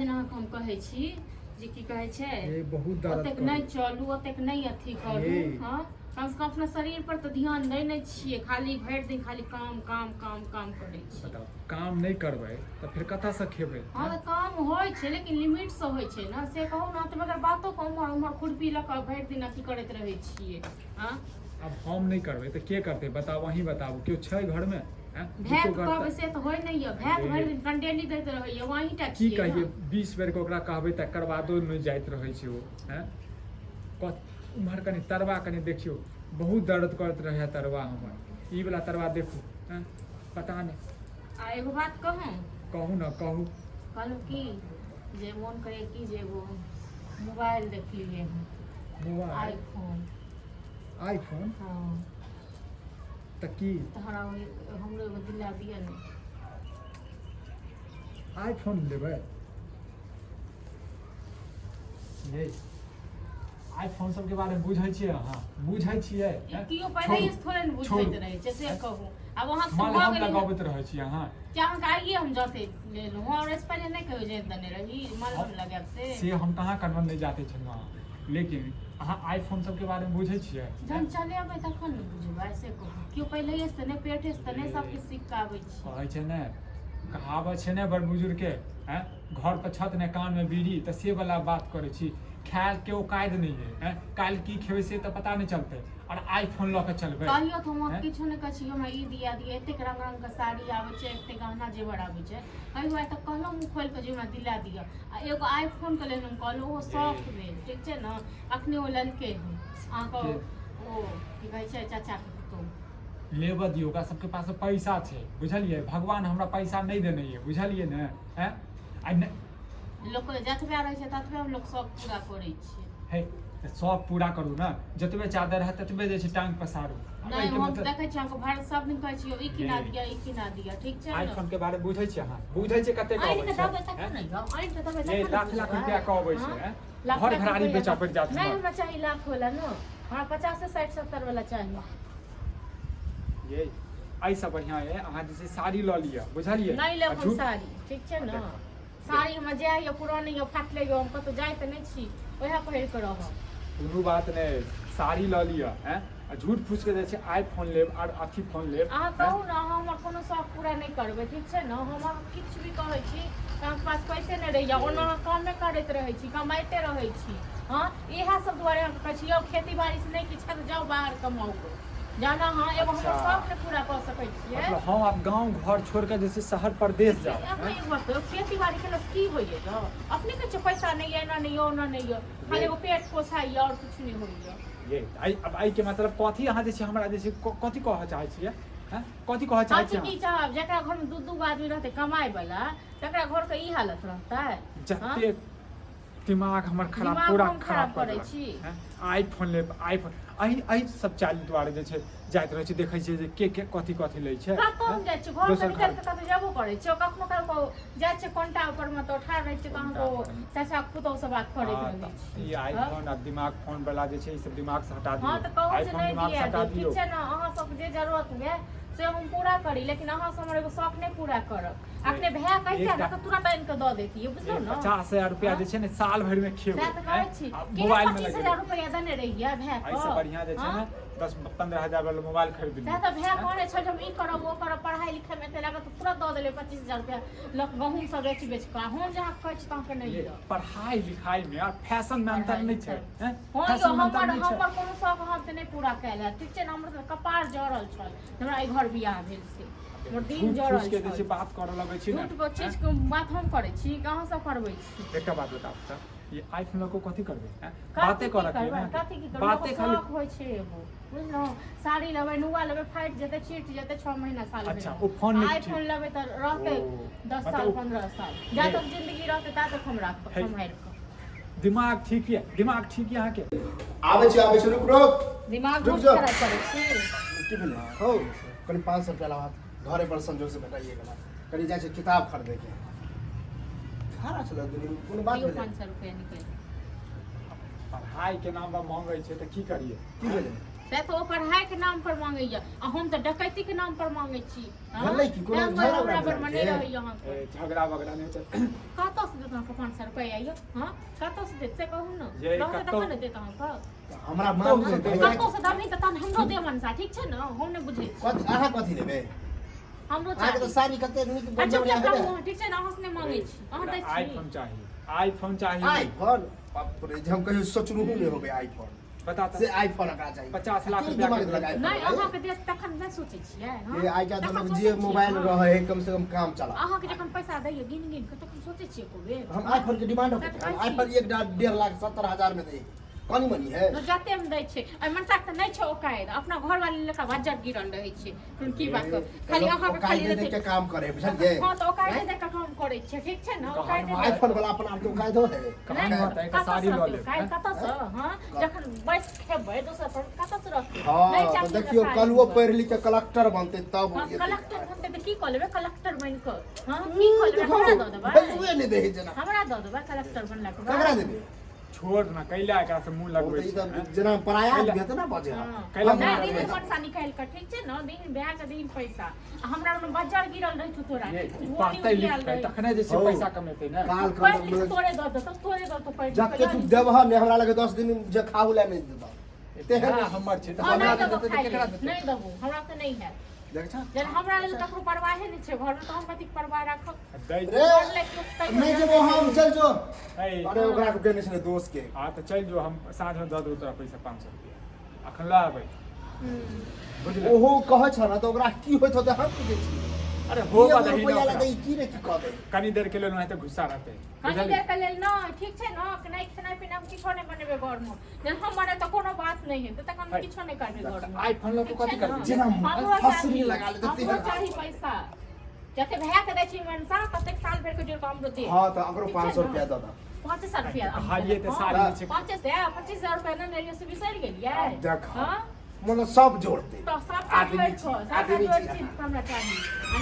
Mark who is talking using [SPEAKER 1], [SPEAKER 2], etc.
[SPEAKER 1] दिन अहाँके हम कहै छी जे की कहै छै
[SPEAKER 2] ए बहुत दर्द
[SPEAKER 1] ओतेक
[SPEAKER 2] करै।
[SPEAKER 1] नहि चलू ओतेक नहि अथी करू
[SPEAKER 2] हे।
[SPEAKER 1] हँ कम से कम अपना शरीर पर तऽ ध्यान दै नहि छियै खाली भरि दिन खाली काम काम काम काम करै छियै
[SPEAKER 2] बताउ काम नहि करबै तऽ फेर कतऽसँ खेबै
[SPEAKER 1] हँ तऽ काम होइ छै लेकिन लिमिटसँ होइ छै ने से कहू ने तऽ बगैर बातो के उम्हर उम्हर खुरपी लऽ कऽ भरि दिन अथी करैत रहै छियै हँ
[SPEAKER 2] आब हम नहि करबै तऽ के करतै बताउ अहीं बताबू केओ छै घरमे आँय? जे
[SPEAKER 1] भाय
[SPEAKER 2] केओ
[SPEAKER 1] तऽ कहबै
[SPEAKER 2] करतै
[SPEAKER 1] से तऽ होइ नहि यऽ भाय तऽ भरि दिन कंडेली दैत रहैया वहीं टा
[SPEAKER 2] की
[SPEAKER 1] छियै
[SPEAKER 2] कहियै
[SPEAKER 1] ने
[SPEAKER 2] 20 बेरके ओकरा कहबै तकर बादो नहि जाइत रहै छै ओ आँय उम्हर कनि तरवा कनि देखियौ बहुत दर्द करैत रहैया तरवा हमर ई वला तरवा देखू आँय पता नहि
[SPEAKER 1] आ एगो बात कहूँ
[SPEAKER 2] कहू ने कहू
[SPEAKER 1] कहलहुँ की जे मोन करे की जे एगो मोबाइल देखलियै हन
[SPEAKER 2] मोबाइल
[SPEAKER 1] आईफोन
[SPEAKER 2] आईफोन
[SPEAKER 1] हँ
[SPEAKER 2] तऽ की
[SPEAKER 1] तऽ हमरा हमरो एगो दिला दिअ ने
[SPEAKER 2] आईफोन लेबै ये आईफोन सबके बारे में बुझै छियै अहाँ बुझै छियै
[SPEAKER 1] ई केओ पहिले से थोड़े ने बुझैत रहै छै से कहू आब अहाँ से भऽ
[SPEAKER 2] मलहम
[SPEAKER 1] गेलै
[SPEAKER 2] लगबैत रहै छी अहाँ
[SPEAKER 1] कि अहाँके आइए हम जाते लेलहुँ हँ और एहिसँ पहिले नहि कहियो जानि देने रही मलहम लगायब से
[SPEAKER 2] से हम कहाँ करबन नहि जाते छलहुँ अहाँ लेकिन अहाँ आईफोन सबके बारे में बुझै छियै
[SPEAKER 1] जहन चलेबै तखन ने बुझबै से कहू केओ पहिलैए से तऽ नहि पेटे से तऽ नहि सबकिछु सीख कऽ आबै छै
[SPEAKER 2] कहै छै ने कहावत छै ने बड़ बुजुर्गके आँय घर पर छत ने कान में बीड़ी तऽ से वाला बात करै छी खायल के औकात नहि है आँय काल्हि की खेबै से तऽ पता नहि चलतै आओर आईफोन लऽ कऽ चलबै
[SPEAKER 1] कहियो तऽ हम
[SPEAKER 2] आँय?
[SPEAKER 1] किछो नहि कहै छी हमरा ई दिया दिया एतेक रंग रंग के साड़ी आबै छै एतेक गहना जेवर आबै छै कहियो आइ तक कहलहुँ मुँह खोलि कऽ जे हमरा दिला दिअ आ एगो आईफोन के लेल हम कहलहुँ ओहो शौक भेल ठीक छै ने अखने ओ लेलकै हन अहाँके
[SPEAKER 2] के?
[SPEAKER 1] ओ की कहै छै चाचाके पुतोहु
[SPEAKER 2] लेबऽ दियौ ओकरा सबके पास पैसा छै बुझलियै भगवान हमरा पैसा नहि देने यऽ बुझलियै ने आँय आ नहि
[SPEAKER 1] लोकके जतबे रहै छै ततबे लोक शौक पूरा करै छै
[SPEAKER 2] हे तऽ शौक पूरा करू ने जतबे चादर है ततबे जे छै टांग पसारू आब
[SPEAKER 1] नहि
[SPEAKER 2] एहिके
[SPEAKER 1] हम
[SPEAKER 2] मतलब
[SPEAKER 1] देखै छी अहाँके भरि सब दिन कहै छी ई किना दिअ ई किना दिअ ठीक छै ने
[SPEAKER 2] आईफोन के बारे में बुझै छियै अहाँ बुझै छियै कते
[SPEAKER 1] आनि
[SPEAKER 2] के
[SPEAKER 1] कऽ
[SPEAKER 2] अबै
[SPEAKER 1] देबै
[SPEAKER 2] छै
[SPEAKER 1] तखन
[SPEAKER 2] हैं?
[SPEAKER 1] ने यौ आनि कऽ देबै
[SPEAKER 2] ये
[SPEAKER 1] तखन ने
[SPEAKER 2] लाख लाख
[SPEAKER 1] बुझबै।
[SPEAKER 2] रुपया के अबै छै
[SPEAKER 1] हँ?
[SPEAKER 2] हैं?
[SPEAKER 1] लाख
[SPEAKER 2] घर
[SPEAKER 1] लाख
[SPEAKER 2] घरारी
[SPEAKER 1] रुपैआ
[SPEAKER 2] बेचऽ पड़ि जायत
[SPEAKER 1] नहि
[SPEAKER 2] हमर।
[SPEAKER 1] हमरा चाही लाख वाला ने हमरा 50 60 70 वाला चाही
[SPEAKER 2] ये एहिसँ बढ़िआँ यऽ अहाँ जे छै साड़ी लऽ लिअ बुझलियै
[SPEAKER 1] नहि लेब
[SPEAKER 2] आ
[SPEAKER 1] हम
[SPEAKER 2] झूठ
[SPEAKER 1] साड़ी ठीक छै ने
[SPEAKER 2] देखो।
[SPEAKER 1] साड़ी हमरा जे यऽ पुरान यऽ फाटले यऽ हम कतहु जाइ तऽ नहि छी ओएह पहिर कऽ रहब
[SPEAKER 2] कोनो बात नहि साड़ी लऽ लिअ हैं आ झूठ फूस के जे छै आई फोन लेब आर अथी फोन लेब
[SPEAKER 1] अहाँ कहू ने अहाँ हमर कोनो शौक पूरा नहि करबै ठीक छै ने हम अहाँके किछु भी कहै छी तऽ अहाँके पास पैसे नहि रहैए ओना अहाँ कामे करैत रहै छी कमाइते रहै छी हँ इएह सब दुआरे अहाँके कहै छी यौ खेती बाड़ीसँ नहि किछु हैत जाउ बाहर कमाउ जहन अहाँ एगो हमर
[SPEAKER 2] अच्छा।
[SPEAKER 1] शौक नहि पूरा कऽ सकै छियै
[SPEAKER 2] मतलब हम आब गाँव घर छोड़ के जे छै शहर परदेश जाउ
[SPEAKER 1] अपने एक बात कहियौ खेती बाड़ी केलासँ की होइए यौ अपने कहै छियै पैसा नहि यऽ एना नहि यऽ ओना नहि यऽ खाली एगो पेट पोसाइए आओर किछु नहि होइए
[SPEAKER 2] ये आइ अब एहिके मतलब कथी अहाँ जे छै हमरा जे छै कथी कहऽ चाहै छियै हँ कथी कहऽ चाहै
[SPEAKER 1] कथी
[SPEAKER 2] छियै
[SPEAKER 1] की
[SPEAKER 2] अहाँ?
[SPEAKER 1] चाहब जकरा घरमे दू दू गो आदमी रहतै कमाइ वाला तकरा घरके ई हालत रहतै हँ?
[SPEAKER 2] जतेक दिमाग हमर खराब
[SPEAKER 1] दिमाग
[SPEAKER 2] पूरा
[SPEAKER 1] हम
[SPEAKER 2] खराब
[SPEAKER 1] खराब
[SPEAKER 2] कऽ
[SPEAKER 1] करै
[SPEAKER 2] देलक
[SPEAKER 1] छी।
[SPEAKER 2] हँ? आईफोन लेब आईफोन एहि एहि सब चालि दुआरे जे छै जाइत रहै छै देखै छियै जे के के कथी कथी लै छै
[SPEAKER 1] कतौ
[SPEAKER 2] हँ?
[SPEAKER 1] हम जाइ छियै घरसँ
[SPEAKER 2] दोसर
[SPEAKER 1] निकलि
[SPEAKER 2] घर
[SPEAKER 1] कऽ कतौ जेबो करै छियै कखनो काल कऽ जाइ छियै कोनटा ऊपरमे तऽ ठाढ़ रहै छियै तऽ अहाँके ओ
[SPEAKER 2] कोनटा परमे।
[SPEAKER 1] चाचा पुतहु से बात करैत
[SPEAKER 2] हँ,
[SPEAKER 1] रहै
[SPEAKER 2] तऽ
[SPEAKER 1] छी
[SPEAKER 2] ई आईफोन आ दिमाग फोन वाला जे छै ई सब दिमाग से हटा
[SPEAKER 1] हँ
[SPEAKER 2] दियौ
[SPEAKER 1] तऽ कहू जे
[SPEAKER 2] आईफोन
[SPEAKER 1] नहि
[SPEAKER 2] दिमाग से
[SPEAKER 1] दिया
[SPEAKER 2] हटा
[SPEAKER 1] देब
[SPEAKER 2] दियौ
[SPEAKER 1] ठीक छै ने अहाँ सबके जे जरूरत हुए से हम पूरा करी लेकिन अहाँ से हमर एगो शौक नहि पूरा करब अखने भए कहिते ने
[SPEAKER 2] एकटा-
[SPEAKER 1] तऽ तुरंत आनि कऽ दऽ देतियै बुझलहुँ ने
[SPEAKER 2] 50,000 रुपया जे छै ने साल भरि में खेबै
[SPEAKER 1] सएह तऽ कहै छी
[SPEAKER 2] आ
[SPEAKER 1] के
[SPEAKER 2] मोबाइल में
[SPEAKER 1] 25
[SPEAKER 2] लगेबै
[SPEAKER 1] हजार रुपया देने रहियै भाय के
[SPEAKER 2] एहिसँ बढ़िआँ जे छै ने 10-15 हजार वाला मोबाइल खरीद
[SPEAKER 1] सएह
[SPEAKER 2] लिअ
[SPEAKER 1] तऽ भाय कहने छल जे हम ई करब ओ करब पढ़ाइ लिखाइमे एते लागत तऽ तुरंत दऽ देलियै 25,000 रुपया लऽ कऽ गहूँम सब बेच बेच कऽ आ हम जे अहाँके कहै छी तऽ अहाँके नहि
[SPEAKER 2] ये
[SPEAKER 1] यऽ
[SPEAKER 2] पढ़ाई लिखाई में और फैशन में अंतर नहीं छै हैं?
[SPEAKER 1] हँ यौ
[SPEAKER 2] फैशन में अंतर
[SPEAKER 1] हमर
[SPEAKER 2] नहीं छै
[SPEAKER 1] हमर कोनो शौक अहाँ तऽ नहि पूरा कयल हैत ठीक छै ने हमर तऽ कपार जरल छल जे हमरा एहि घर बियाह भेल से हमर दिन
[SPEAKER 2] झूठ
[SPEAKER 1] जरल
[SPEAKER 2] फूस के जे छै
[SPEAKER 1] छल
[SPEAKER 2] बात करऽ लगै छी ने
[SPEAKER 1] झूठ पर चीज के बात हम करै छी कि अहाँ सब करबै छी
[SPEAKER 2] एकटा बात बताउ तऽ ये आईफोन लऽ कऽ कथी करबै हैं?
[SPEAKER 1] कथी
[SPEAKER 2] बाते
[SPEAKER 1] की
[SPEAKER 2] करऽ के
[SPEAKER 1] करबै
[SPEAKER 2] ने
[SPEAKER 1] कथी की करबै
[SPEAKER 2] बाते
[SPEAKER 1] लोकके
[SPEAKER 2] खाली
[SPEAKER 1] शौक होइ छै एगो बुझलहुँ साड़ी लेबै नुआ लेबै फाटि जेतै चिट जेतै 6 महीना साल
[SPEAKER 2] अच्छा, ओ फोन नहि
[SPEAKER 1] आईफोन लेबै तऽ रहतै
[SPEAKER 2] ओ,
[SPEAKER 1] 10
[SPEAKER 2] मतलब
[SPEAKER 1] साल
[SPEAKER 2] ओ-
[SPEAKER 1] 15 साल जा
[SPEAKER 2] ये-
[SPEAKER 1] तक जिंदगी रहतै ता तक हम राखब
[SPEAKER 2] हे।
[SPEAKER 1] सम्हारि कऽ
[SPEAKER 2] दिमाग ठीक यऽ दिमाग ठीक यऽ अहाँके
[SPEAKER 3] आबै छी आबै छी रुक रुक
[SPEAKER 1] दिमाग
[SPEAKER 3] रुक
[SPEAKER 1] बहुत
[SPEAKER 3] जाओ।
[SPEAKER 1] खराब करै छी
[SPEAKER 3] की भेलै हौ कनि 500 रुपया लाबा घरे पर संजोग से भेटाइए गेला कनि जाइ छै किताब खरीदैके खारा छलै दुनू कोनो बात
[SPEAKER 1] दियौ
[SPEAKER 3] भेलै
[SPEAKER 1] 500 रुपया निकालि
[SPEAKER 2] पढ़ाई के नाम पर मांगै छै तऽ की करियै
[SPEAKER 3] की भेलै
[SPEAKER 1] से तऽ ओ पढ़ाई के नाम पर मांगैया आ हम तऽ डकैती के नाम पर मांगै छी। हँ?
[SPEAKER 3] भेलै की? कोनो
[SPEAKER 1] तें दुआरे
[SPEAKER 3] झगड़ा
[SPEAKER 1] हमरा
[SPEAKER 3] उगड़ा
[SPEAKER 1] पर नहि
[SPEAKER 3] भेल?
[SPEAKER 1] रहैया अहाँके।
[SPEAKER 2] ए, झगड़ा वगड़ा नहि छै।
[SPEAKER 1] कतऽ से देत अहाँके 500 रुपैआ यौ? हँ, कतऽ से देत से कहू ने।
[SPEAKER 2] ये
[SPEAKER 1] रहतै
[SPEAKER 2] कतौ-
[SPEAKER 1] तखन ने देत अहाँके।
[SPEAKER 3] तऽ हमरा मांग
[SPEAKER 2] कतौ से
[SPEAKER 3] से
[SPEAKER 2] देत?
[SPEAKER 1] कतौ से देबही तऽ तहन हमरो दे मनसा, ठीक छै ने? हम नहि बुझै छी।
[SPEAKER 3] कथी अहाँ कथी लेबै?
[SPEAKER 1] हमरो
[SPEAKER 3] अहाँके तऽ
[SPEAKER 1] चाही।
[SPEAKER 3] साड़ी कते नीक
[SPEAKER 1] आ
[SPEAKER 3] बढ़िया बढ़िया
[SPEAKER 1] चुपचाप रहू
[SPEAKER 3] हेतै।
[SPEAKER 1] अहाँ, ठीक छै ने? अहाँ से नहि मांगै छी, अहाँ दै छी।
[SPEAKER 2] आईफोन चाही, आईफोन चाही।
[SPEAKER 3] आईफोन, बाप रे, जे हम कहियो सोचलहुँ नहि होबै आईफोन।
[SPEAKER 2] बता
[SPEAKER 3] से
[SPEAKER 2] तऽ।
[SPEAKER 3] आईफोन एकरा चाही।
[SPEAKER 2] 50 लाख
[SPEAKER 3] की
[SPEAKER 2] रुपया
[SPEAKER 3] दिमाग
[SPEAKER 2] के
[SPEAKER 3] देलक आईफोन?
[SPEAKER 1] नहि, अहाँके देत तखन नहि सोचै छियै? हँ?
[SPEAKER 3] ये आइ काल्हि
[SPEAKER 1] तखन
[SPEAKER 3] लोक
[SPEAKER 1] सोचै
[SPEAKER 3] जे
[SPEAKER 1] छियै,
[SPEAKER 3] मोबाइल
[SPEAKER 1] हँ।
[SPEAKER 3] रहै है कम से कम काम चला।
[SPEAKER 1] अहाँके जखन पैसा दैये गिन गिन के तखन सोचै छियै एको बेर?
[SPEAKER 3] हम आईफोन के डिमांड
[SPEAKER 1] से तऽ कहै छी।
[SPEAKER 3] आईफोन 1,70,000 में दै, कनी मनी है।
[SPEAKER 1] तो जते मे दै छै। एहि मनसाके तऽ नहि छै ओकायद, अपना घरवाली लऽ कऽ बज्जर गिरल रहै छै। हम की बात करू, खाली अहाँके खाली
[SPEAKER 3] ओकायदे देख के काम करे, बुझलियै?
[SPEAKER 1] हँ, तऽ ओकायदे देख के काम करै छै, ठीक छै ने? ओकायदे देख-
[SPEAKER 3] आईफोन वाला अपन आपके ओकायद है।
[SPEAKER 2] कहाँ
[SPEAKER 1] नहि,
[SPEAKER 2] रहतै? एकटा
[SPEAKER 1] कतऽ
[SPEAKER 2] साड़ी
[SPEAKER 1] से
[SPEAKER 2] लऽ
[SPEAKER 1] रहतै
[SPEAKER 2] लेब,
[SPEAKER 1] ओकायद?
[SPEAKER 2] हैं?
[SPEAKER 1] कतऽ से? हँ, जखन बैस खेबै दोसर पर कतऽ से रहतै?
[SPEAKER 3] हाँ
[SPEAKER 1] नहि
[SPEAKER 3] तऽ
[SPEAKER 1] चाही हमरा
[SPEAKER 3] देखियौ
[SPEAKER 1] साड़ी
[SPEAKER 3] कलुओ
[SPEAKER 1] हुनकर।
[SPEAKER 3] पढ़ि लिख के कलेक्टर बनतै तब
[SPEAKER 1] हँ,
[SPEAKER 3] एतै।
[SPEAKER 1] कलेक्टर बनतै तऽ की कऽ लेबै कलेक्टर बनि कऽ? हँ, की कऽ लेबै? हमरा दऽ देबै?
[SPEAKER 3] वैल्यूए नहि दै है जेना।
[SPEAKER 1] हमरा दऽ देबै कलेक्टर बनलाके बाद?
[SPEAKER 3] ककरा देबै?
[SPEAKER 2] छोड़ ना, कैला एकरा से मुंह
[SPEAKER 3] ओ
[SPEAKER 2] लगबै
[SPEAKER 3] तऽ ई
[SPEAKER 2] छै,
[SPEAKER 3] तऽ
[SPEAKER 2] हैं?
[SPEAKER 3] जेना पराया
[SPEAKER 2] कैला-
[SPEAKER 3] आदमी हेतै ने बजे।
[SPEAKER 1] हँ।
[SPEAKER 2] कैला
[SPEAKER 3] हम
[SPEAKER 1] नहि,
[SPEAKER 2] मुँह
[SPEAKER 1] दिन
[SPEAKER 2] लगबै छै?
[SPEAKER 1] पैसा निकालि कऽ, ठीक छै ने? दिन भए कऽ दिन पैसा आ हमरा ओहिमे बज्जर गिरल रहै छौ तोरा।
[SPEAKER 2] ये, ई
[SPEAKER 1] गोली
[SPEAKER 2] पढ़तै
[SPEAKER 1] उड़ियाल
[SPEAKER 2] लिखतै
[SPEAKER 1] रहै।
[SPEAKER 2] तखने जे छै
[SPEAKER 3] हौ।
[SPEAKER 2] पैसा कमेतै ने।
[SPEAKER 3] काल
[SPEAKER 1] पढ़ि लिख
[SPEAKER 3] कर
[SPEAKER 1] तोरे दऽ देतौ, तोरे दऽ देतौ पढ़ि लिख कऽ।
[SPEAKER 3] जते तू देबह ने हमरा लगे 10 दिन जे खाहु लए नहि देतह। तेहन
[SPEAKER 2] हँ, हमर छै तऽ
[SPEAKER 1] हँ,
[SPEAKER 2] हमरा
[SPEAKER 1] नहि देबो
[SPEAKER 2] देतै तऽ
[SPEAKER 1] खाइ
[SPEAKER 2] केकरा
[SPEAKER 1] लेल।
[SPEAKER 2] देतै?
[SPEAKER 1] नहि देबो, हमरा तऽ नहि हैत।
[SPEAKER 3] देख छह।
[SPEAKER 1] जहन हमरा लेल ककरो परवाहे नहि छै घरमे तऽ हम कथीके परवाह राखब?
[SPEAKER 2] दै
[SPEAKER 3] रे
[SPEAKER 1] घर लए केओ तैयो
[SPEAKER 3] नहि जेबो हम, चल जो।
[SPEAKER 2] है।
[SPEAKER 3] अरे ओकरा के केने छलै दोस्त के।
[SPEAKER 2] हाँ तऽ चलि जो, हम साँझमे दऽ देबौ तोरा पैसा 500 रुपया, अखन लऽ आबै। बुझले?
[SPEAKER 3] ओहो कहै छ ने तऽ ओकरा की होइत होतै हम बुझै छी।
[SPEAKER 2] अरे हो
[SPEAKER 3] एगो
[SPEAKER 2] दही
[SPEAKER 3] रुपैआ
[SPEAKER 2] ने
[SPEAKER 3] लए
[SPEAKER 2] ओकरा।
[SPEAKER 3] तऽ ई की ने की कऽ दे।
[SPEAKER 2] कनी देर के लेल ओनाहिते गुस्सा रहतै।
[SPEAKER 1] कनी
[SPEAKER 2] बुझलियै?
[SPEAKER 1] देर के लेल नहि, ठीक छै ने? कि नहि खेनाइ पिनाइ हम किछो नहि बनेबै घरमे। जहन हम मरब तऽ कोनो बात नहि हेतै, तखन हम किछो नहि करबै घरमे।
[SPEAKER 2] आईफोन लऽ कऽ
[SPEAKER 1] ठीक
[SPEAKER 2] कथी
[SPEAKER 1] छै ने?
[SPEAKER 2] करबै?
[SPEAKER 3] जेना
[SPEAKER 1] हमरो
[SPEAKER 3] फसरी
[SPEAKER 1] चाही,
[SPEAKER 3] लगा लेतै
[SPEAKER 1] हमरो
[SPEAKER 3] तेहन।
[SPEAKER 1] चाही पैसा। जते भए के दै छी मनसा ततेक साल भरि के जोड़ कऽ हमरो दे।
[SPEAKER 3] हाँ तऽ ओकरो
[SPEAKER 1] ठीक
[SPEAKER 3] 500
[SPEAKER 1] छै ने?
[SPEAKER 3] रुपया दऽ दऽ।
[SPEAKER 1] 500 रुपया।
[SPEAKER 2] कहलियै तऽ साड़ी
[SPEAKER 3] हाँ।
[SPEAKER 2] जे छै।
[SPEAKER 1] 500, 25,000 रुपया नहि लेलियै से बिसरि गेलियै?
[SPEAKER 3] आब देख।
[SPEAKER 1] हाँ?
[SPEAKER 3] मतलब सब जोड़तै।
[SPEAKER 1] तऽ सबटा
[SPEAKER 3] आदमी
[SPEAKER 1] जोड़ि
[SPEAKER 3] छी,
[SPEAKER 1] कऽ, सबटा
[SPEAKER 3] आदमी
[SPEAKER 1] जोड़ि
[SPEAKER 3] छी।
[SPEAKER 1] चीज हमरा चाही।